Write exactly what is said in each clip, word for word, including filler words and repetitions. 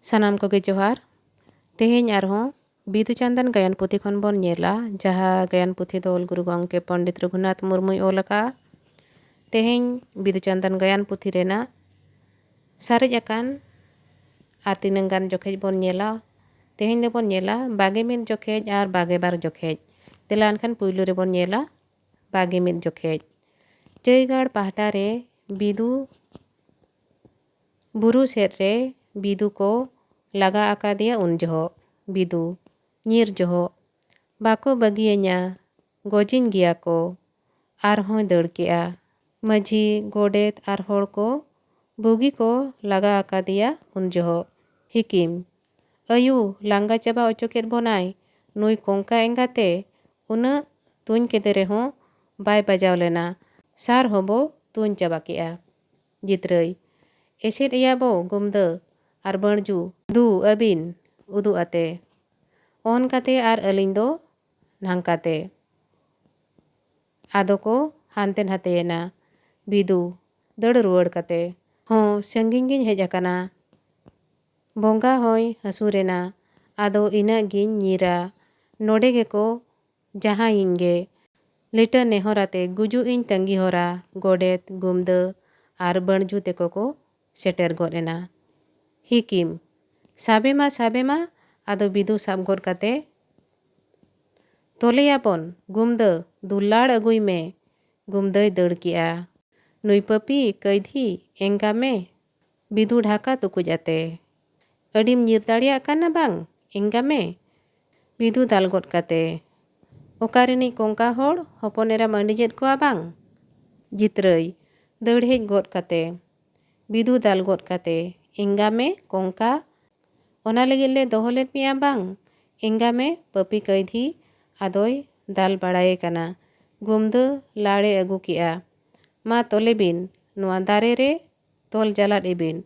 ᱥᱟᱱᱟᱢ ᱠᱚᱜᱮ ᱡᱚᱦᱟᱨ᱾ ᱛᱮᱦᱮᱧ ᱟᱨᱦᱚᱸ ᱵᱤᱫᱩ ᱪᱟᱸᱫᱟᱱ ᱜᱟᱭᱟᱱ ᱯᱩᱛᱷᱤ ᱠᱷᱚᱱ ᱵᱚᱱ ᱧᱮᱞᱟ, ᱡᱟᱦᱟᱸ ᱜᱟᱭᱟᱱ ᱯᱩᱛᱷᱤ ᱫᱚ ᱚᱞ ᱜᱩᱨᱩ ᱜᱚᱢᱠᱮ ᱯᱚᱱᱰᱤᱛ ᱨᱚᱜᱷᱩᱱᱟᱛᱷ ᱢᱩᱨᱢᱩᱭ ᱚᱞ ᱟᱠᱟᱫᱼᱟ᱾ ᱛᱮᱦᱮᱧ ᱵᱤᱫᱩ ᱪᱟᱸᱫᱟᱱ ᱜᱟᱭᱟᱱ ᱯᱩᱛᱷᱤ ᱨᱮᱱᱟᱜ ᱥᱟᱨᱮᱡ ᱟᱠᱟᱱ ᱟᱨ ᱛᱤᱱᱟᱹᱝ ᱜᱟᱱ ᱡᱚᱠᱷᱮᱡ ᱵᱚᱱ ᱧᱮᱞᱟ᱾ ᱛᱮᱦᱮᱧ ᱫᱚᱵᱚᱱ ᱧᱮᱞᱟ ᱵᱟᱜᱮ ᱢᱤᱫ ᱡᱚᱠᱷᱮᱡ ᱟᱨ ᱵᱟᱜᱮ ᱵᱟᱨ ᱡᱚᱠᱷᱮᱡ᱾ ᱫᱮᱞᱟ ᱮᱱᱠᱷᱟᱱ ᱯᱩᱭᱞᱩ ᱨᱮᱵᱚᱱ ᱧᱮᱞᱟ ᱵᱟᱜᱮ ᱢᱤᱫ ᱡᱚᱠᱷᱮᱡ᱾ ᱪᱟᱹᱭᱜᱟᱲ ᱯᱟᱦᱴᱟ ᱨᱮ ᱵᱤᱫᱩ ᱵᱩᱨᱩ ᱥᱮᱫ ᱨᱮ ᱵᱤᱫᱩ ᱠᱚ ᱞᱟᱜᱟ ᱟᱠᱟᱫᱮᱭᱟ ᱩᱱ ᱡᱚᱦᱚᱜ᱾ ᱵᱤᱫᱩ ᱧᱤᱨ ᱡᱚᱦᱚᱜ, "ᱵᱟᱠᱚ ᱵᱟᱹᱜᱤᱭᱟᱹᱧᱟ, ᱜᱚᱡᱤᱧ ᱜᱮᱭᱟ ᱠᱚ", ᱟᱨᱦᱚᱸᱭ ᱫᱟᱹᱲ ᱠᱮᱜᱼᱟ᱾ ᱢᱟᱹᱡᱷᱤ, ᱜᱚᱰᱮᱛ ᱟᱨ ᱦᱚᱲ ᱠᱚ ᱵᱩᱜᱤ ᱠᱚ ᱞᱟᱜᱟ ᱟᱠᱟᱫᱮᱭᱟ ᱩᱱ ᱡᱚᱦᱚᱜ᱾ ᱦᱤᱠᱤᱢ, "ᱟᱭᱩ, ᱞᱟᱸᱜᱟ ᱪᱟᱵᱟ ᱚᱪᱚ ᱠᱮᱫ ᱵᱚᱱᱟᱭ ᱱᱩᱭ ᱠᱚᱝᱠᱟ ᱮᱸᱜᱟᱛᱮ, ᱩᱱᱟᱹᱜ ᱛᱩᱧ ᱠᱮᱫᱮ ᱨᱮᱦᱚᱸ ᱵᱟᱭ ᱵᱟᱡᱟᱣ ᱞᱮᱱᱟ, ᱥᱟᱨ ᱦᱚᱸᱵᱚ ᱛᱩᱧ ᱪᱟᱵᱟ ᱠᱮᱜᱼᱟ᱾" ᱡᱤᱛᱨᱟᱹᱭ, "ᱮᱥᱮᱫ ᱮᱭᱟ ᱵᱚ ᱜᱩᱢᱫᱟᱹ ᱟᱨ ᱵᱟᱹᱬᱡᱩ ᱫᱩ ᱟᱹᱵᱤᱱ ᱩᱫᱩᱜ ᱟᱛᱮ, ᱚᱱᱠᱟᱛᱮ ᱟᱨ ᱟᱹᱞᱤᱧ ᱫᱚ ᱱᱷᱟᱝᱠᱟᱛᱮ᱾" ᱟᱫᱚ ᱠᱚ ᱦᱟᱱᱛᱮ ᱱᱟᱛᱮᱭᱮᱱᱟ᱾ ᱵᱤᱫᱩ, ᱫᱟᱹᱲ ᱨᱩᱣᱟᱹᱲ ᱠᱟᱛᱮ, "ᱦᱚᱸ, ᱥᱟᱺᱜᱤᱧ ᱜᱤᱧ ᱦᱮᱡ ᱟᱠᱟᱱᱟ᱾ ᱵᱚᱸᱜᱟ ᱦᱚᱸᱭ ᱦᱟᱹᱥᱩᱨᱮᱱᱟ, ᱟᱫᱚ ᱤᱱᱟᱹᱜ ᱜᱤᱧ ᱧᱤᱨᱟ᱾ ᱱᱚᱰᱮ ᱜᱮᱠᱚ ᱡᱟᱦᱟᱸᱭᱤᱧ ᱜᱮ᱾" ᱞᱤᱴᱟᱹ ᱱᱮᱦᱚᱨ ᱟᱛᱮ ᱜᱩᱡᱩᱜ ᱤᱧ ᱛᱟᱺᱜᱤ ᱦᱚᱨᱟ᱾ ᱜᱚᱰᱮᱛ, ᱜᱩᱢᱫᱟᱹ ᱟᱨ ᱵᱟᱹᱬᱡᱩ ᱛᱮᱠᱚ ᱠᱚ ᱥᱮᱴᱮᱨ ᱜᱚᱫ ᱮᱱᱟ᱾ ᱦᱤᱠᱤᱢ, "ᱥᱟᱵᱮ ᱢᱟ, ᱥᱟᱵᱮ ᱢᱟ᱾" ᱟᱫᱚ ᱵᱤᱫᱩ ᱥᱟᱵ ᱜᱚᱫ ᱠᱟᱛᱮ, "ᱛᱚᱞᱮᱭᱟᱵᱚᱱ, ᱜᱩᱢᱫᱟᱹ, ᱫᱩᱞᱟᱲ ᱟᱹᱜᱩᱭ ᱢᱮ᱾" ᱜᱩᱢᱫᱟᱹᱭ ᱫᱟᱹᱲ ᱠᱮᱜᱼᱟ᱾ "ᱱᱩᱭ ᱯᱟᱹᱯᱤ ᱠᱟᱹᱭᱫᱷᱤ ᱮᱸᱜᱟ ᱢᱮ᱾" ᱵᱤᱫᱩ ᱰᱷᱟᱠᱟ ᱛᱩᱠᱩᱡ ᱟᱛᱮ, "ᱟᱹᱰᱤᱢ ᱧᱤᱨ ᱫᱟᱲᱮᱭᱟᱜ ᱠᱟᱱᱟ ᱵᱟᱝ, ᱮᱸᱜᱟ ᱢᱮ?" ᱵᱤᱫᱩ ᱫᱟᱞ ᱜᱚᱫ ᱠᱟᱛᱮ, "ᱚᱠᱟ ᱨᱤᱱᱤᱡ ᱠᱚᱝᱠᱟ ᱦᱚᱲ ᱦᱚᱯᱚᱱ ᱮᱨᱟᱢ ᱟᱹᱰᱤᱡᱮᱫ ᱠᱚᱣᱟ ᱵᱟᱝ?" ᱡᱤᱛᱨᱟᱹᱭ ᱫᱟᱹᱲ ᱦᱮᱡ ᱜᱚᱫ ᱠᱟᱛᱮ, ᱵᱤᱫᱩ ᱫᱟᱞ ᱜᱚᱫ ᱠᱟᱛᱮ, "ᱮᱸᱜᱟ ᱢᱮ ᱠᱚᱝᱠᱟ, ᱚᱱᱟ ᱞᱟᱹᱜᱤᱫ ᱞᱮ ᱫᱚᱦᱚ ᱞᱮᱫ ᱢᱮᱭᱟ ᱵᱟᱝ? ᱮᱸᱜᱟ ᱢᱮ ᱯᱟᱹᱯᱤ ᱠᱟᱹᱭᱫᱷᱤ ᱟᱫᱚᱭ ᱫᱟᱞ ᱵᱟᱲᱟᱭᱮ ᱠᱟᱱᱟ᱾ ᱜᱩᱢᱫᱟᱹ ᱞᱟᱲᱮ ᱟᱹᱜᱩ ᱠᱮᱜᱼᱟ᱾ ᱢᱟ ᱛᱚᱞᱮ ᱵᱤᱱ, ᱱᱚᱣᱟ ᱫᱟᱨᱮ ᱨᱮ ᱛᱚᱞ ᱡᱟᱞᱟᱫ ᱮᱵᱤᱱ᱾"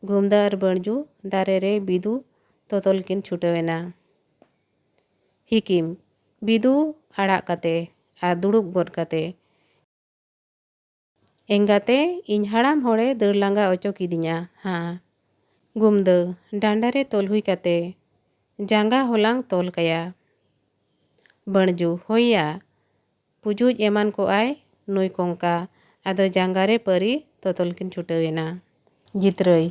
ᱜᱩᱢᱫᱟᱹ ᱟᱨ ᱵᱟᱹᱬᱡᱩ ᱫᱟᱨᱮ ᱨᱮ ᱵᱤᱫᱩ ᱛᱚᱛᱚᱞ ᱠᱤᱱ ᱪᱷᱩᱴᱟᱹᱣ ᱮᱱᱟ᱾ ᱦᱤᱠᱤᱢ, ᱵᱤᱫᱩ ᱟᱲᱟᱜ ᱠᱟᱛᱮ ᱟᱨ ᱫᱩᱲᱩᱵ ᱜᱚᱫ ᱠᱟᱛᱮ, "ᱮᱸᱜᱟᱛᱮ, ᱤᱧ ᱦᱟᱲᱟᱢ ᱦᱚᱲᱮ ᱫᱟᱹᱲ ᱞᱟᱸᱜᱟ ᱚᱪᱚ ᱠᱤᱫᱤᱧᱟ ᱦᱟᱸ᱾ ᱜᱩᱢᱫᱟᱹ, ᱰᱟᱸᱰᱟ ᱨᱮ ᱛᱚᱞ ᱦᱩᱭ ᱠᱟᱛᱮ ᱡᱟᱸᱜᱟ ᱦᱚᱞᱟᱝ ᱛᱚᱞ ᱠᱟᱭᱟ᱾ ᱵᱟᱹᱬᱡᱩ, ᱦᱳᱭ ᱭᱟ, ᱯᱩᱡᱩᱡ ᱮᱢᱟᱱ ᱠᱚᱜᱼᱟᱭ ᱱᱩᱭ ᱠᱚᱝᱠᱟ᱾ ᱟᱫᱚ ᱡᱟᱸᱜᱟ ᱨᱮ ᱯᱟᱹᱨᱤ ᱛᱚᱛᱚᱞ ᱠᱤᱱ ᱪᱷᱩᱴᱟᱹᱣ ᱮᱱᱟ᱾ ᱡᱤᱛᱨᱟᱹᱭ,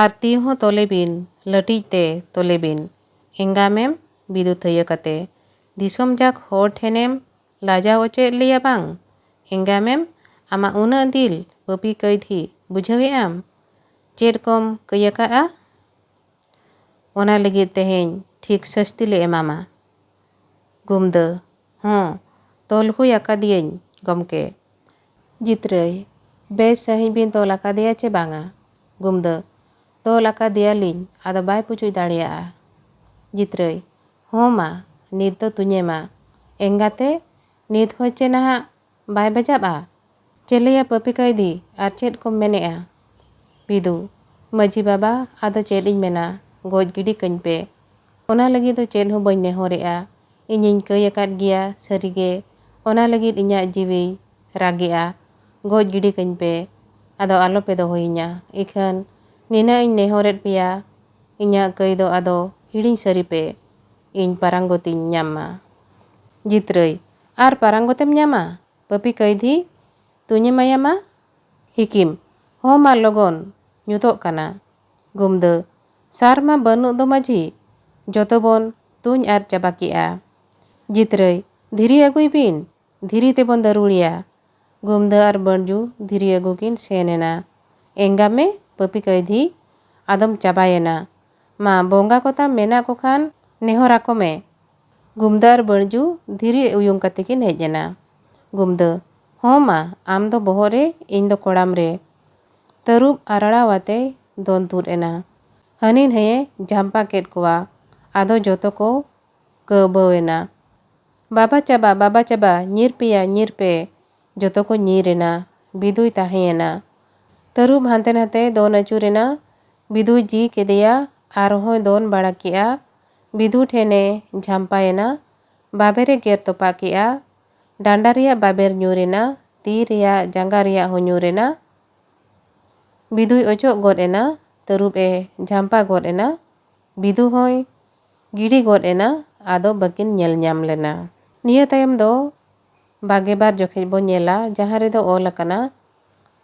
ᱟᱨ ᱛᱤ ᱦᱚᱸ ᱛᱚᱞᱮ ᱵᱤᱱ, ᱞᱟᱹᱴᱤᱡ ᱛᱮ ᱛᱚᱞᱮ ᱵᱤᱱ᱾ ᱮᱸᱜᱟᱢᱮᱢ ᱵᱤᱫᱩ ᱛᱷᱟᱹᱭᱟᱹ ᱠᱟᱛᱮ, ᱫᱤᱥᱚᱢ ᱡᱟᱠ ᱦᱚᱲ ᱴᱷᱮᱱᱮᱢ ᱞᱟᱡᱟᱣ ᱚᱪᱚᱭᱮᱫ ᱞᱮᱭᱟ ᱵᱟᱝ? ᱮᱸᱜᱟᱢᱮᱢ, ᱟᱢᱟᱜ ᱩᱱᱟᱹᱜ ᱫᱤᱞ, ᱯᱟᱹᱯᱤ ᱠᱟᱹᱭᱫᱷᱤ, ᱵᱩᱡᱷᱟᱹᱣᱮᱫ ᱟᱢ? ᱪᱮᱫ ᱠᱚᱢ ᱠᱟᱹᱭ ᱟᱠᱟᱫᱼᱟ? ᱚᱱᱟ ᱞᱟᱹᱜᱤᱫ ᱛᱮᱦᱮᱧ ᱴᱷᱤᱠ ᱥᱟᱹᱥᱛᱤ ᱞᱮ ᱮᱢᱟᱢᱟ᱾ ᱜᱩᱢᱫᱟᱹ, ᱦᱚᱸ, ᱛᱚᱞ ᱦᱩᱭ ᱟᱠᱟᱫᱤᱭᱟᱹᱧ ᱜᱚᱢᱠᱮ᱾ ᱡᱤᱛᱨᱟᱹᱭ, ᱵᱮᱥ ᱥᱟᱺᱦᱤᱡ ᱵᱤᱱ ᱛᱚᱞ ᱟᱠᱟᱫᱮᱭᱟ ᱪᱮ ᱵᱟᱝᱟ? ᱜᱩᱢᱫᱟᱹ, ᱛᱚᱞ ᱟᱠᱟᱫᱮᱭᱟᱞᱤᱧ, ᱟᱫᱚ ᱵᱟᱭ ᱯᱩᱪᱩᱡ ᱫᱟᱲᱮᱭᱟᱜᱼᱟ᱾ ᱡᱤᱛᱨᱟᱹᱭ, ᱦᱚᱸ ᱢᱟ, ᱱᱤᱛ ᱫᱚ ᱛᱩᱧᱮ ᱢᱟ᱾ ᱮᱸᱜᱟᱛᱮ, ᱱᱤᱛ ᱦᱚᱸ ᱪᱮ ᱱᱟᱦᱟᱜ ᱵᱟᱭ ᱵᱟᱡᱟᱵᱼᱟ? ᱪᱮᱞᱮᱭᱟ ᱯᱟᱹᱯᱤ ᱠᱟᱹᱭᱫᱤ, ᱟᱨ ᱪᱮᱫ ᱠᱚᱢ ᱢᱮᱱᱮᱜᱼᱟ? ᱵᱤᱫᱩ, ᱢᱟᱹᱡᱷᱤ ᱵᱟᱵᱟ, ᱟᱫᱚ ᱪᱮᱫ ᱤᱧ ᱢᱮᱱᱟ, ᱜᱚᱡ ᱜᱤᱰᱤ ᱠᱟᱹᱧ ᱯᱮ᱾ ᱚᱱᱟ ᱞᱟᱹᱜᱤᱫ ᱫᱚ ᱪᱮᱫ ᱦᱚᱸ ᱵᱟᱹᱧ ᱱᱮᱦᱚᱨᱮᱜᱼᱟ᱾ ᱤᱧᱤᱧ ᱠᱟᱹᱭ ᱟᱠᱟᱫ ᱜᱮᱭᱟ ᱥᱟᱹᱨᱤᱜᱮ, ᱚᱱᱟ ᱞᱟᱹᱜᱤᱫ ᱤᱧᱟᱹᱜ ᱡᱤᱣᱤᱭ ᱨᱟᱜᱮᱜᱼᱟ᱾ ᱜᱚᱡ ᱜᱤᱰᱤ ᱠᱟᱹᱧ ᱯᱮ, ᱟᱫᱚ ᱟᱞᱚᱯᱮ ᱫᱚᱦᱚᱭᱤᱧᱟ᱾ ᱤᱠᱷᱟᱹᱱ ᱱᱤᱱᱟᱹᱜ ᱤᱧ ᱱᱮᱦᱚᱨᱮᱫ ᱯᱮᱭᱟ, ᱤᱧᱟᱹᱜ ᱠᱟᱹᱭ ᱫᱚ ᱟᱫᱚ ᱦᱤᱲᱤᱧ ᱥᱟᱹᱨᱤ ᱯᱮ, ᱤᱧ ᱯᱟᱨᱟᱝᱜᱚᱛᱤᱧ ᱧᱟᱢ ᱢᱟ᱾ ᱡᱤᱛᱨᱟᱹᱭ, ᱟᱨ ᱯᱟᱨᱟᱝᱜᱚᱛᱮᱢ ᱧᱟᱢᱟ? ᱯᱟᱹᱯᱤ ᱠᱟᱹᱭᱫᱷᱤ, ᱛᱩᱧᱮ ᱢᱟᱭᱟᱢᱟ᱾ ᱦᱤᱠᱤᱢ, ᱦᱚᱸ ᱢᱟ ᱞᱚᱜᱚᱱ, ᱧᱩᱛᱚᱜ ᱠᱟᱱᱟ᱾ ᱜᱩᱢᱫᱟᱹ, ᱥᱟᱨ ᱢᱟ ᱵᱟᱹᱱᱩᱜ ᱫᱚ ᱢᱟᱹᱡᱷᱤ, ᱡᱚᱛᱚ ᱵᱚᱱ ᱛᱩᱧ ᱟᱫ ᱪᱟᱵᱟ ᱠᱮᱜᱼᱟ᱾ ᱡᱤᱛᱨᱟᱹᱭ, ᱫᱷᱤᱨᱤ ᱟᱹᱜᱩᱭ ᱵᱤᱱ, ᱫᱷᱤᱨᱤ ᱛᱮᱵᱚᱱ ᱫᱟᱹᱨᱩᱲᱮᱭᱟ᱾ ᱜᱩᱢᱫᱟᱹ ᱟᱨ ᱵᱟᱹᱬᱡᱩ ᱫᱷᱤᱨᱤ ᱟᱹᱜᱩ ᱠᱤᱱ ᱥᱮᱱ ᱮᱱᱟ᱾ ᱮᱸᱜᱟ ᱢᱮ, ᱯᱟᱹᱯᱤ ᱠᱟᱹᱭᱫᱷᱤ, ᱟᱫᱚᱢ ᱪᱟᱵᱟᱭᱮᱱᱟ᱾ ᱢᱟ, ᱵᱚᱸᱜᱟ ᱠᱚ ᱛᱟᱢ ᱢᱮᱱᱟᱜ ᱠᱚ ᱠᱷᱟᱱ ᱱᱮᱦᱚᱨ ᱟᱠᱚ ᱢᱮ᱾ ᱜᱩᱢᱫᱟᱹ ᱟᱨ ᱵᱟᱹᱬᱡᱩ ᱫᱷᱤᱨᱤ ᱩᱭᱩᱝ ᱠᱟᱛᱮ ᱠᱤᱱ ᱦᱮᱡ ᱮᱱᱟ᱾ ᱜᱩᱢᱫᱟᱹ, ᱦᱚᱸ ᱢᱟ, ᱟᱢ ᱫᱚ ᱵᱚᱦᱚᱜ ᱨᱮ, ᱤᱧ ᱫᱚ ᱠᱚᱲᱟᱢ ᱨᱮ᱾ ᱛᱟᱹᱨᱩᱵ ᱟᱨᱟᱲᱟᱣ ᱟᱛᱮᱭ ᱫᱚᱱ ᱛᱩᱫ ᱮᱱᱟ᱾ ᱦᱟᱹᱱᱤ ᱱᱷᱟᱹᱭᱮ ᱡᱷᱟᱢᱯᱟ ᱠᱮᱫ ᱠᱚᱣᱟ᱾ ᱟᱫᱚ ᱡᱚᱛᱚ ᱠᱚ ᱠᱟᱹᱣᱵᱟᱹᱣ ᱮᱱᱟ᱾ ᱵᱟᱵᱟ ᱪᱟᱵᱟ, ᱵᱟᱵᱟ ᱪᱟᱵᱟ, ᱧᱤᱨ ᱯᱮᱭᱟ, ᱧᱤᱨ ᱯᱮ᱾ ᱡᱚᱛᱚ ᱠᱚ ᱧᱤᱨ ᱮᱱᱟ᱾ ᱵᱤᱫᱩᱭ ᱛᱟᱦᱮᱸᱭᱮᱱᱟ᱾ ᱛᱟᱹᱨᱩᱵ ᱦᱟᱱᱛᱮ ᱱᱟᱛᱮ ᱫᱚᱱ ᱟᱹᱪᱩᱨ ᱮᱱᱟ᱾ ᱵᱤᱫᱩᱭ ᱡᱤ ᱠᱮᱫᱮᱭᱟ, ᱟᱨᱦᱚᱸᱭ ᱫᱚᱱ ᱵᱟᱲᱟ ᱠᱮᱜᱼᱟ᱾ ᱵᱤᱫᱩ ᱴᱷᱮᱱᱮ ᱡᱷᱟᱢᱯᱟᱭᱮᱱᱟ᱾ ᱵᱟᱵᱮᱨᱮ ᱜᱮᱨ ᱛᱚᱯᱟᱜ ᱠᱮᱜᱼᱟ᱾ ᱰᱟᱸᱰᱟ ᱨᱮᱭᱟᱜ ᱵᱟᱵᱮᱨ ᱧᱩᱨ ᱮᱱᱟ᱾ ᱛᱤ ᱨᱮᱭᱟᱜ, ᱡᱟᱸᱜᱟ ᱨᱮᱭᱟᱜ ᱦᱚᱸ ᱧᱩᱨ ᱮᱱᱟ᱾ ᱵᱤᱫᱩᱭ ᱚᱪᱚᱜ ᱜᱚᱫ ᱮᱱᱟ᱾ ᱛᱟᱹᱨᱩᱵ ᱮ ᱡᱷᱟᱢᱯᱟ ᱜᱚᱫ ᱮᱱᱟ᱾ ᱵᱤᱫᱩ ᱦᱚᱸᱭ ᱜᱤᱰᱤ ᱜᱚᱫ ᱮᱱᱟ᱾ ᱟᱫᱚ ᱵᱟᱹᱠᱤᱱ ᱧᱮᱞ ᱧᱟᱢ ᱞᱮᱱᱟ᱾ ᱱᱤᱭᱟᱹ ᱛᱟᱭᱚᱢ ᱫᱚ ᱵᱟᱜᱮ ᱵᱟᱨ ᱡᱚᱠᱷᱮᱡ ᱵᱚ ᱧᱮᱞᱟ, ᱡᱟᱦᱟᱸ ᱨᱮᱫᱚ ᱚᱞ ᱟᱠᱟᱱᱟ,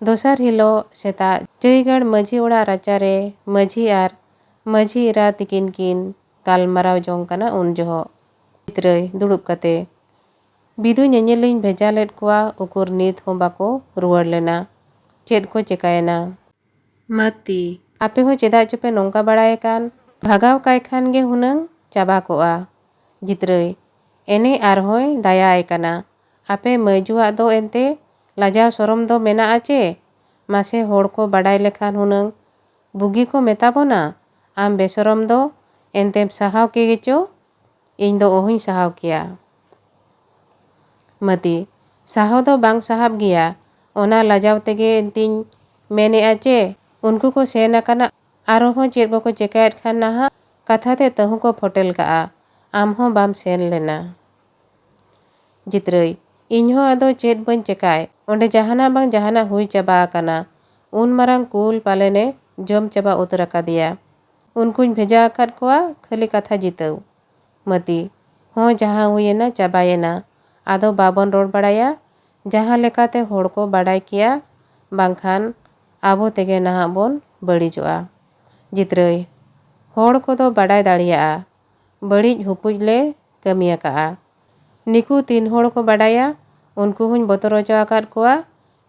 ᱫᱚᱥᱟᱨ ᱦᱤᱞᱳᱜ ᱥᱮᱛᱟᱜ ᱪᱟᱹᱭᱜᱟᱲ ᱢᱟᱹᱡᱷᱤ ᱚᱲᱟᱜ ᱨᱟᱪᱟᱨᱮ ᱢᱟᱹᱡᱷᱤ ᱟᱨ ᱢᱟᱹᱡᱷᱤ ᱮᱨᱟ ᱛᱤᱠᱤᱱ ᱠᱤᱱ ᱜᱟᱞᱢᱟᱨᱟᱣ ᱡᱚᱝ ᱠᱟᱱᱟ᱾ ᱩᱱ ᱡᱚᱦᱚᱜ ᱪᱤᱛᱨᱟᱹᱭ ᱫᱩᱲᱩᱵ ᱠᱟᱛᱮ, "ᱵᱤᱫᱩ ᱧᱮᱧᱮᱞᱤᱧ ᱵᱷᱮᱡᱟ ᱞᱮᱫ ᱠᱚᱣᱟ, ᱩᱠᱩᱨ ᱱᱤᱛ ᱦᱚᱸ ᱵᱟᱠᱚ ᱨᱩᱣᱟᱹᱲ ᱞᱮᱱᱟ᱾ ᱪᱮᱫ ᱠᱚ ᱪᱮᱠᱟᱭᱮᱱᱟ?" ᱢᱟᱹᱛᱤ, ᱟᱯᱮ ᱦᱚᱸ ᱪᱮᱫᱟᱜ ᱪᱚᱯᱮ ᱱᱚᱝᱠᱟ ᱵᱟᱲᱟᱭ ᱠᱟᱱ? ᱵᱷᱟᱜᱟᱣ ᱠᱟᱭ ᱠᱷᱟᱱ ᱜᱮ ᱦᱩᱱᱟᱹᱝ ᱪᱟᱵᱟ ᱠᱚᱜᱼᱟ᱾ ᱡᱤᱛᱨᱟᱹᱭ, ᱮᱱᱮ ᱟᱨᱦᱚᱸᱭ ᱫᱟᱭᱟ ᱟᱭ ᱠᱟᱱᱟ᱾ ᱟᱯᱮ ᱢᱟᱹᱭᱡᱩᱣᱟᱜ ᱫᱚ ᱮᱱᱛᱮ ᱞᱟᱡᱟᱣ ᱥᱚᱨᱚᱢ ᱫᱚ ᱢᱮᱱᱟᱜᱼᱟ ᱪᱮ? ᱢᱟᱥᱮ ᱦᱚᱲ ᱠᱚ ᱵᱟᱰᱟᱭ ᱞᱮᱠᱷᱟᱱ ᱦᱩᱱᱟᱹᱝ ᱵᱩᱜᱤ ᱠᱚ ᱢᱮᱛᱟ ᱵᱚᱱᱟ᱾ ᱟᱢ ᱵᱮᱥᱚᱨᱚᱢ ᱫᱚ ᱮᱱᱛᱮᱢ ᱥᱟᱦᱟᱣ ᱠᱮ ᱜᱮᱪᱚ? ᱤᱧ ᱫᱚ ᱚᱦᱚᱧ ᱥᱟᱦᱟᱣ ᱠᱮᱭᱟ᱾ ᱢᱟᱹᱛᱤ, ᱥᱟᱦᱟᱣ ᱫᱚ ᱵᱟᱝ ᱥᱟᱦᱟᱵ ᱜᱮᱭᱟ᱾ ᱚᱱᱟ ᱞᱟᱡᱟᱣ ᱛᱮᱜᱮ ᱮᱱᱛᱤᱧ ᱢᱮᱱᱮᱜᱼᱟ ᱪᱮ ᱩᱱᱠᱩ ᱠᱚ ᱥᱮᱱ ᱟᱠᱟᱱᱟ, ᱟᱨᱦᱚᱸ ᱪᱮᱫ ᱠᱚᱠᱚ ᱪᱮᱠᱟᱭᱮᱫ ᱠᱷᱟᱱ ᱱᱟᱦᱟᱜ ᱠᱟᱛᱷᱟ ᱛᱮ ᱛᱟᱹᱦᱩ ᱠᱚ ᱯᱷᱚᱴᱮᱞ ᱠᱟᱜᱼᱟ᱾ ᱟᱢ ᱦᱚᱸ ᱵᱟᱢ ᱥᱮᱱ ᱞᱮᱱᱟ᱾ ᱡᱤᱛᱨᱟᱹᱭ, ᱤᱧ ᱦᱚᱸ ᱟᱫᱚ ᱪᱮᱫ ᱵᱟᱹᱧ ᱪᱮᱠᱟᱭ, ᱚᱸᱰᱮ ᱡᱟᱦᱟᱱᱟᱜ ᱵᱟᱝ ᱡᱟᱦᱟᱱᱟᱜ ᱦᱩᱭ ᱪᱟᱵᱟ ᱟᱠᱟᱱᱟ᱾ ᱩᱱ ᱢᱟᱨᱟᱝ ᱠᱩᱞ ᱯᱟᱞᱮᱱᱮ ᱡᱚᱢ ᱪᱟᱵᱟ ᱩᱛᱟᱹᱨ ᱟᱠᱟᱫᱮᱭᱟ᱾ ᱩᱱᱠᱩᱧ ᱵᱷᱮᱡᱟ ᱟᱠᱟᱫ ᱠᱚᱣᱟ ᱠᱷᱟᱹᱞᱤ ᱠᱟᱛᱷᱟ ᱡᱤᱛᱟᱹᱣ᱾ ᱢᱟᱹᱛᱤ, ᱦᱚᱸ, ᱡᱟᱦᱟᱸ ᱦᱩᱭᱮᱱᱟ ᱪᱟᱵᱟᱭᱮᱱᱟ᱾ ᱟᱫᱚ ᱵᱟᱵᱚᱱ ᱨᱚᱲ ᱵᱟᱲᱟᱭᱟ᱾ ᱡᱟᱦᱟᱸ ᱞᱮᱠᱟᱛᱮ ᱦᱚᱲ ᱠᱚ ᱵᱟᱰᱟᱭ ᱠᱮᱭᱟ, ᱵᱟᱝᱠᱷᱟᱱ ᱟᱵᱚ ᱛᱮᱜᱮ ᱱᱟᱦᱟᱜ ᱵᱚᱱ ᱵᱟᱹᱲᱤᱡᱚᱜᱼᱟ᱾ ᱡᱤᱛᱨᱟᱹᱭ, ᱦᱚᱲ ᱠᱚᱫᱚ ᱵᱟᱰᱟᱭ ᱫᱟᱲᱮᱭᱟᱜᱼᱟ, ᱵᱟᱹᱲᱤᱡ ᱦᱩᱯᱩᱡ ᱞᱮ ᱠᱟᱹᱢᱤ ᱟᱠᱟᱜᱼᱟ᱾ ᱱᱤᱠᱩ ᱛᱤᱱ ᱦᱚᱲ ᱠᱚ ᱵᱟᱰᱟᱭᱟ, ᱩᱱᱠᱩ ᱦᱚᱸᱧ ᱵᱚᱛᱚᱨ ᱦᱚᱪᱚ ᱟᱠᱟᱫ ᱠᱚᱣᱟ᱾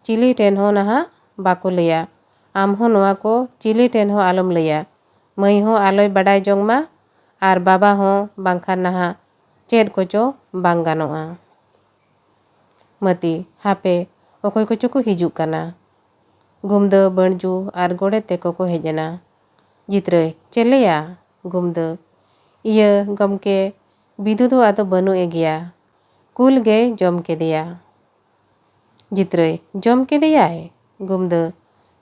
ᱪᱤᱞᱤ ᱴᱷᱮᱱ ᱦᱚᱸ ᱱᱟᱦᱟᱜ ᱵᱟᱠᱚ ᱞᱟᱹᱭᱟ᱾ ᱟᱢ ᱦᱚᱸ ᱱᱚᱣᱟ ᱠᱚ ᱪᱤᱞᱤ ᱴᱷᱮᱱ ᱦᱚᱸ ᱟᱞᱚᱢ ᱞᱟᱹᱭᱟ᱾ ᱢᱟᱹᱭ ᱦᱚᱸ ᱟᱞᱚᱭ ᱵᱟᱰᱟᱭ ᱡᱚᱝ ᱢᱟ, ᱟᱨ ᱵᱟᱵᱟ ᱦᱚᱸ, ᱵᱟᱝᱠᱷᱟᱱ ᱱᱟᱦᱟᱜ ᱪᱮᱫ ᱠᱚᱪᱚ ᱵᱟᱝ ᱜᱟᱱᱚᱜᱼᱟ᱾ ᱢᱟᱹᱛᱤ, ᱦᱟᱯᱮ, ᱚᱠᱚᱭ ᱠᱚᱪᱚ ᱠᱚ ᱦᱤᱡᱩᱜ ᱠᱟᱱᱟ᱾ ᱜᱩᱢᱫᱟᱹ, ᱵᱟᱹᱬᱡᱩ ᱟᱨ ᱜᱚᱰᱮᱛ ᱛᱮᱠᱚ ᱠᱚ ᱦᱮᱡ ᱮᱱᱟ᱾ ᱡᱤᱛᱨᱟᱹᱭ, ᱪᱮᱞᱮᱭᱟ? ᱜᱩᱢᱫᱟᱹ, ᱤᱭᱟᱹ ᱜᱚᱢᱠᱮ, ᱵᱤᱫᱩ ᱫᱚ ᱟᱫᱚ ᱵᱟᱹᱱᱩᱜ ᱮ ᱜᱮᱭᱟ᱾ ᱠᱩᱞ ᱜᱮᱭ ᱡᱚᱢ ᱠᱮᱫᱮᱭᱟ᱾ ᱡᱤᱛᱨᱟᱹᱭ, ᱡᱚᱢ ᱠᱮᱫᱮᱭᱟᱭ? ᱜᱩᱢᱫᱟᱹ,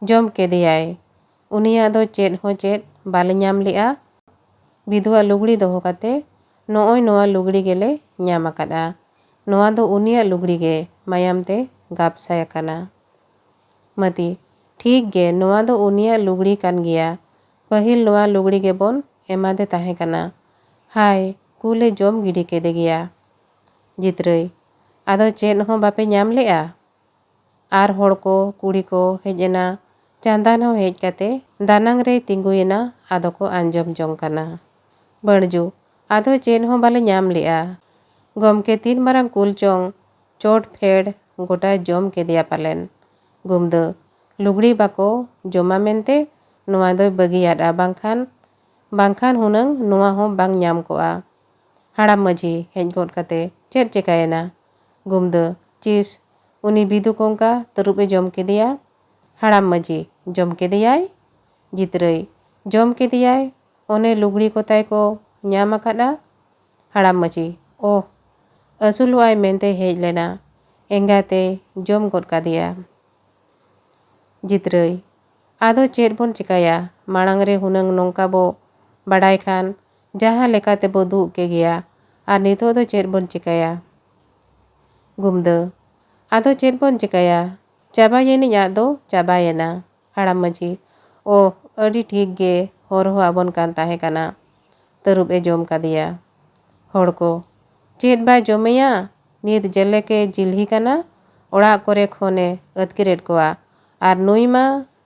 ᱡᱚᱢ ᱠᱮᱫᱮᱭᱟᱭ᱾ ᱩᱱᱤᱭᱟᱜ ᱫᱚ ᱪᱮᱫ ᱦᱚᱸ ᱪᱮᱫ ᱵᱟᱞᱮ ᱧᱟᱢ ᱞᱮᱜᱼᱟ᱾ ᱵᱤᱫᱩᱣᱟᱜ ᱞᱩᱜᱽᱲᱤ ᱫᱚᱦᱚ ᱠᱟᱛᱮ ᱱᱚᱜᱼᱚᱭ ᱱᱚᱣᱟ ᱞᱩᱜᱽᱲᱤ ᱜᱮᱞᱮ ᱧᱟᱢ ᱟᱠᱟᱫᱼᱟ᱾ ᱱᱚᱣᱟ ᱫᱚ ᱩᱱᱤᱭᱟᱜ ᱞᱩᱜᱽᱲᱤ ᱜᱮ ᱢᱟᱭᱟᱢ ᱛᱮ ᱜᱟᱵᱥᱟᱭ ᱟᱠᱟᱱᱟ᱾ ᱢᱟᱹᱛᱤ, ᱴᱷᱤᱠ ᱜᱮ, ᱱᱚᱣᱟ ᱫᱚ ᱩᱱᱤᱭᱟᱜ ᱞᱩᱜᱽᱲᱤ ᱠᱟᱱ ᱜᱮᱭᱟ᱾ ᱯᱟᱹᱦᱤᱞ ᱱᱚᱣᱟ ᱞᱩᱜᱽᱲᱤ ᱜᱮᱵᱚᱱ ᱮᱢᱟᱫᱮ ᱛᱟᱦᱮᱸ ᱠᱟᱱᱟ᱾ ᱦᱟᱭ, ᱠᱩᱞᱮ ᱡᱚᱢ ᱜᱤᱰᱤ ᱠᱮᱫᱮ ᱜᱮᱭᱟ᱾ ᱡᱤᱛᱨᱟᱹᱭ, ᱟᱫᱚ ᱪᱮᱫ ᱦᱚᱸ ᱵᱟᱯᱮ ᱧᱟᱢ ᱞᱮᱜᱼᱟ? ᱟᱨ ᱦᱚᱲ ᱠᱚ, ᱠᱩᱲᱤ ᱠᱚ ᱦᱮᱡ ᱮᱱᱟ᱾ ᱪᱟᱸᱫᱟᱱ ᱦᱚᱸ ᱦᱮᱡ ᱠᱟᱛᱮ ᱫᱟᱱᱟᱝ ᱨᱮᱭ ᱛᱤᱸᱜᱩᱭᱮᱱᱟ᱾ ᱟᱫᱚ ᱠᱚ ᱟᱸᱡᱚᱢ ᱡᱚᱝ ᱠᱟᱱᱟ᱾ ᱵᱟᱹᱬᱡᱩ, ᱟᱫᱚ ᱪᱮᱫ ᱦᱚᱸ ᱵᱟᱞᱮ ᱧᱟᱢ ᱞᱮᱜᱼᱟ᱾ ᱜᱚᱢᱠᱮ ᱛᱤᱱ ᱢᱟᱨᱟᱝ ᱠᱩᱞ ᱪᱚᱝ, ᱪᱚᱴ ᱯᱷᱮᱰ ᱜᱚᱴᱟᱭ ᱡᱚᱢ ᱠᱮᱫᱮᱭᱟ ᱯᱟᱞᱮᱱ᱾ ᱜᱩᱢᱫᱟᱹ, ᱞᱩᱜᱽᱲᱤ ᱵᱟᱠᱚ ᱡᱚᱢᱟ ᱢᱮᱱᱛᱮ ᱱᱚᱣᱟ ᱫᱚᱭ ᱵᱟᱹᱜᱤᱭᱟᱫᱼᱟ, ᱵᱟᱝᱠᱷᱟᱱ, ᱵᱟᱝᱠᱷᱟᱱ ᱦᱩᱱᱟᱹᱝ ᱱᱚᱣᱟ ᱦᱚᱸ ᱵᱟᱝ ᱧᱟᱢ ᱠᱚᱜᱼᱟ᱾ ᱦᱟᱲᱟᱢ ᱢᱟᱹᱡᱷᱤ ᱦᱮᱡ ᱜᱚᱫ ᱠᱟᱛᱮ, ᱪᱮᱫ ᱪᱮᱠᱟᱭᱮᱱᱟ? ᱜᱩᱢᱫᱟᱹ, ᱪᱤᱥ, ᱩᱱᱤ ᱵᱤᱫᱩ ᱠᱚᱝᱠᱟ ᱛᱟᱹᱨᱩᱵ ᱮ ᱡᱚᱢ ᱠᱮᱫᱮᱭᱟ᱾ ᱦᱟᱲᱟᱢ ᱢᱟᱹᱡᱷᱤ, ᱡᱚᱢ ᱠᱮᱫᱮᱭᱟᱭ? ᱡᱤᱛᱨᱟᱹᱭ, ᱡᱚᱢ ᱠᱮᱫᱮᱭᱟᱭ, ᱚᱱᱮ ᱞᱩᱜᱽᱲᱤ ᱠᱚᱛᱟᱭ ᱠᱚ ᱧᱟᱢ ᱟᱠᱟᱫᱼᱟ᱾ ᱦᱟᱲᱟᱢ ᱢᱟᱹᱡᱷᱤ, ᱳᱦ, ᱟᱹᱥᱩᱞᱚᱜᱼᱟᱭ ᱢᱮᱱᱛᱮ ᱦᱮᱡ ᱞᱮᱱᱟ, ᱮᱸᱜᱟᱛᱮ ᱡᱚᱢ ᱜᱚᱫ ᱠᱟᱫᱮᱭᱟ᱾ ᱡᱤᱛᱨᱟᱹᱭ, ᱟᱫᱚ ᱪᱮᱫ ᱵᱚᱱ ᱪᱮᱠᱟᱭᱟ? ᱢᱟᱲᱟᱝ ᱨᱮ ᱦᱩᱱᱟᱹᱝ ᱱᱚᱝᱠᱟ ᱵᱚ ᱵᱟᱰᱟᱭ ᱠᱷᱟᱱ ᱡᱟᱦᱟᱸ ᱞᱮᱠᱟ ᱛᱮᱵᱚ ᱫᱩᱜ ᱠᱮ ᱜᱮᱭᱟ᱾ ᱟᱨ ᱱᱤᱛᱚᱜ ᱫᱚ ᱪᱮᱫ ᱵᱚᱱ ᱪᱮᱠᱟᱭᱟ? ᱜᱩᱢᱫᱟᱹ, ᱟᱫᱚ ᱪᱮᱫ ᱵᱚᱱ ᱪᱮᱠᱟᱭᱟ? ᱪᱟᱵᱟᱭᱮᱱᱤᱡ ᱟᱜ ᱫᱚ ᱪᱟᱵᱟᱭᱮᱱᱟ᱾ ᱦᱟᱲᱟᱢ ᱢᱟᱹᱡᱷᱤ, ᱳᱦ, ᱟᱹᱰᱤ ᱴᱷᱤᱠ ᱜᱮ ᱦᱚᱨᱦᱚ ᱟᱵᱚᱱ ᱠᱟᱱ ᱛᱟᱦᱮᱸ ᱠᱟᱱᱟ᱾ ᱛᱟᱹᱨᱩᱵ ᱮ ᱡᱚᱢ ᱠᱟᱫᱮᱭᱟ᱾ ᱦᱚᱲ ᱠᱚ, ᱪᱮᱫ ᱵᱟᱭ ᱡᱚᱢᱮᱭᱟ? ᱱᱤᱛ ᱡᱮᱞᱮᱠᱮ ᱡᱤᱞᱦᱤ ᱠᱟᱱᱟ, ᱚᱲᱟᱜ ᱠᱚᱨᱮ ᱠᱷᱚᱱᱮ ᱟᱹᱛᱠᱤᱨᱮᱫ ᱠᱚᱣᱟ᱾ ᱟᱨ ᱱᱩᱭ ᱢᱟ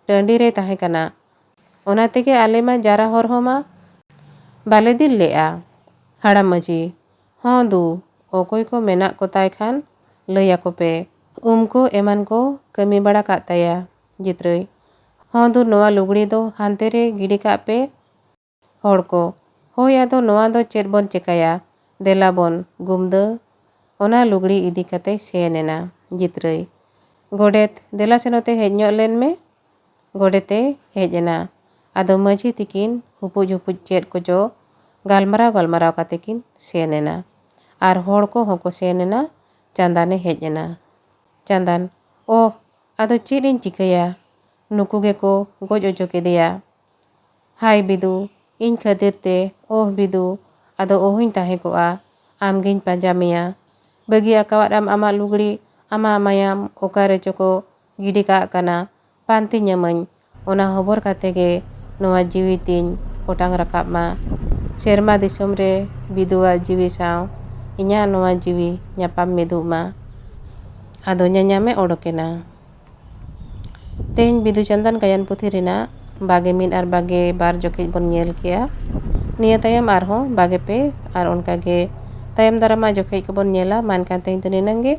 ᱴᱟᱺᱰᱤ ᱨᱮ ᱛᱟᱦᱮᱸ ᱠᱟᱱᱟ᱾ ᱚᱱᱟ ᱛᱮᱜᱮ ᱟᱞᱮ ᱢᱟ ᱡᱟᱨᱟ ᱦᱚᱨᱦᱚ ᱢᱟ ᱵᱟᱞᱮ ᱫᱤᱞ ᱞᱮᱜᱼᱟ᱾ ᱦᱟᱲᱟᱢ ᱢᱟᱹᱡᱷᱤ, ᱦᱚᱸ ᱫᱩ, ᱚᱠᱚᱭ ᱠᱚ ᱢᱮᱱᱟᱜ ᱠᱚᱛᱟᱭ ᱠᱷᱟᱱ ᱞᱟᱹᱭ ᱟᱠᱚ ᱯᱮ᱾ ᱩᱢ ᱠᱚ ᱮᱢᱟᱱ ᱠᱚ ᱠᱟᱹᱢᱤ ᱵᱟᱲᱟ ᱠᱟᱜ ᱛᱟᱭᱟ᱾ ᱡᱤᱛᱨᱟᱹᱭ, ᱦᱚᱸ ᱫᱩ, ᱱᱚᱣᱟ ᱞᱩᱜᱽᱲᱤ ᱫᱚ ᱦᱟᱱᱛᱮ ᱨᱮ ᱜᱤᱰᱤ ᱠᱟᱜ ᱯᱮ᱾ ᱦᱚᱲ ᱠᱚ, ᱦᱳᱭ, ᱟᱫᱚ ᱱᱚᱣᱟ ᱫᱚ ᱪᱮᱫ ᱵᱚᱱ ᱪᱮᱠᱟᱭᱟ? ᱫᱮᱞᱟ ᱵᱚᱱ᱾ ᱜᱩᱢᱫᱟᱹ ᱚᱱᱟ ᱞᱩᱜᱽᱲᱤ ᱤᱫᱤ ᱠᱟᱛᱮ ᱥᱮᱱ ᱮᱱᱟ᱾ ᱡᱤᱛᱨᱟᱹᱭ, ᱜᱚᱰᱮᱛ, ᱫᱮᱞᱟ ᱥᱮ ᱱᱚᱛᱮ ᱦᱮᱡ ᱧᱚᱜ ᱞᱮᱱ ᱢᱮ᱾ ᱜᱚᱰᱮᱛ ᱮ ᱦᱮᱡ ᱮᱱᱟ᱾ ᱟᱫᱚ ᱢᱟᱹᱡᱷᱤ ᱛᱤᱠᱤᱱ ᱦᱩᱯᱩᱡ ᱦᱩᱯᱩᱡ ᱪᱮᱫ ᱠᱚᱪᱚ ᱜᱟᱞᱢᱟᱨᱟᱣ ᱜᱟᱞᱢᱟᱨᱟᱣ ᱠᱟᱛᱮ ᱠᱤᱱ ᱥᱮᱱ ᱮᱱᱟ᱾ ᱟᱨ ᱦᱚᱲ ᱠᱚᱦᱚᱸ ᱠᱚ ᱥᱮᱱ ᱮᱱᱟ ᱪᱟᱸᱫᱟᱱᱮ ᱦᱮᱡ ᱮᱱᱟ᱾ ᱪᱟᱸᱫᱟᱱ, ᱳᱦ, ᱟᱫᱚ ᱪᱮᱫ ᱤᱧ ᱪᱤᱠᱟᱹᱭᱟ? ᱱᱩᱠᱩ ᱜᱮᱠᱚ ᱜᱚᱡ ᱚᱪᱚ ᱠᱮᱫᱮᱭᱟ᱾ ᱦᱟᱭ ᱵᱤᱫᱩ, ᱤᱧ ᱠᱷᱟᱹᱛᱤᱨ ᱛᱮ, ᱳᱦ ᱵᱤᱫᱩ, ᱟᱫᱚ ᱚᱦᱚᱧ ᱛᱟᱦᱮᱸ ᱠᱚᱜᱼᱟ᱾ ᱟᱢᱜᱤᱧ ᱯᱟᱸᱡᱟ ᱢᱮᱭᱟ᱾ ᱵᱟᱹᱜᱤ ᱟᱠᱟᱣᱟᱫ ᱟᱢ ᱟᱢᱟᱜ ᱞᱩᱜᱽᱲᱤ, ᱟᱢᱟᱜ ᱢᱟᱭᱟᱢ ᱚᱠᱟ ᱨᱮᱪᱚ ᱠᱚ ᱜᱤᱰᱤ ᱠᱟᱜ ᱠᱟᱱᱟ᱾ ᱯᱟᱱᱛᱮ ᱧᱟᱢᱟᱹᱧ᱾ ᱚᱱᱟ ᱦᱚᱵᱚᱨ ᱠᱟᱛᱮ ᱜᱮ ᱱᱚᱣᱟ ᱡᱤᱣᱤ ᱛᱤᱧ ᱚᱴᱟᱝ ᱨᱟᱠᱟᱵ ᱢᱟ᱾ ᱥᱮᱨᱢᱟ ᱫᱤᱥᱚᱢ ᱨᱮ ᱵᱤᱫᱩᱣᱟᱜ ᱡᱤᱣᱤ ᱥᱟᱶ ᱤᱧᱟᱹᱜ ᱱᱚᱣᱟ ᱡᱤᱣᱤ ᱧᱟᱯᱟᱢ ᱢᱤᱫᱚᱜ ᱢᱟ᱾ ᱟᱫᱚ ᱧᱟᱧᱟᱢᱮ ᱚᱰᱚᱠᱮᱱᱟ᱾ ᱛᱮᱦᱮᱧ ᱵᱤᱫᱩ ᱪᱟᱸᱫᱟᱱ ᱜᱟᱭᱟᱱ ᱯᱩᱛᱷᱤ ᱨᱮᱱᱟᱜ ᱵᱟᱜᱮ ᱢᱤᱫ ᱟᱨ ᱵᱟᱜᱮ ᱵᱟᱨ ᱡᱚᱠᱷᱮᱡ ᱵᱚᱱ ᱧᱮᱞ ᱠᱮᱜᱼᱟ᱾ ᱱᱤᱭᱟᱹ ᱛᱟᱭᱚᱢ ᱟᱨᱦᱚᱸ ᱵᱟᱜᱮ ᱯᱮ ᱟᱨ ᱚᱱᱠᱟᱜᱮ ᱛᱟᱭᱚᱢ ᱫᱟᱨᱟᱢᱟᱜ ᱡᱚᱠᱷᱮᱡ ᱠᱚᱵᱚᱱ ᱧᱮᱞᱟ᱾ ᱢᱟ ᱮᱱᱠᱷᱟᱱ ᱛᱮᱦᱮᱧ ᱫᱚ ᱱᱤᱱᱟᱹᱝ ᱜᱮ᱾